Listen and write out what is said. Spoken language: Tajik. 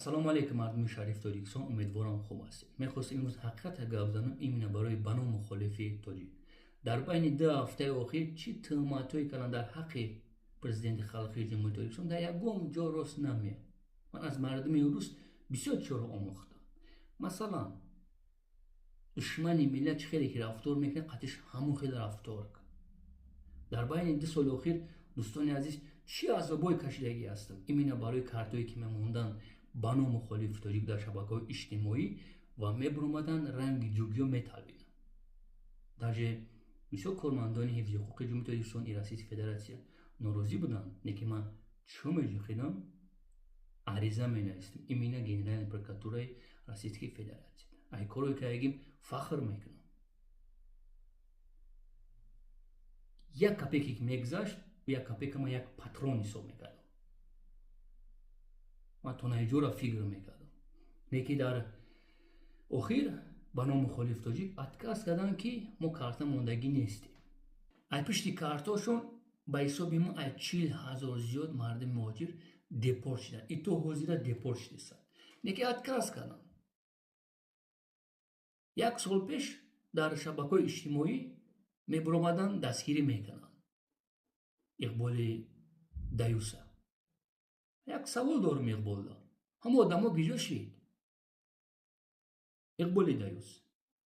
Ассалому алайкум, мардуми шариф Тоҷикистон, умедворам, хуб ҳастед. Мехостем имрӯз ҳақиқата гап занам именно барои ба ном мухолифи тоҷик. Дар байни 2 ҳафтаи охир чӣ туҳматҳое карданд дар ҳаққи президенти халқии Ҷумҳурии Тоҷикистон, дар ягон ҷо рост намеяд. Ман аз мардуми рус бисёр чизро омӯхтам. Масалан, душмани миллат чӣ хеле ки рафтор мекунад, қатиш ҳамон хеле рафтор кун. Дар байни 2 соли охир, дӯстони азиз, чӣ азобое кашидагӣ ҳастам именно барои картое ки мемонданд ба ном мухолифи тоҷик дар шабакаҳои иҷтимоӣ ва мебуромаданд, ранги ҷугиё металбиданд. Даже бисёр кормандони ҳифзи ҳуқуқи Ҷумҳурии Тоҷикистон и Российской Федерация норозӣ буданд, лекин ман чӯ меҷухидам, ариза менавистам именно Генеральной прокуратураи Российской Федерация. Ай корое ки ягим фахр мекунам. 1 копейке ки мегузашт, 1 копейка ман як патрон ҳисоб мекардам. Ман то наиҷора фикр мекардам. Лекин дар охир ба ном мухолиф тоҷик отказ карданд, ки мо карта мондагӣ нестем. Ай пишти картошон ба ҳисоби мо ай 40 000 зиёд мардуми муҳоҷир депорт шуданд и то ҳозира депорт шудастанд, лекин отказ карданд. Як сол пеш дар шабакаҳои иҷтимоӣ мебуромаданд, дастгирӣ мекарданд Иқболи Даюса. Як савол дорум, Иқболда: ҳама одамо гиҷо шид, Иқболи Даюс?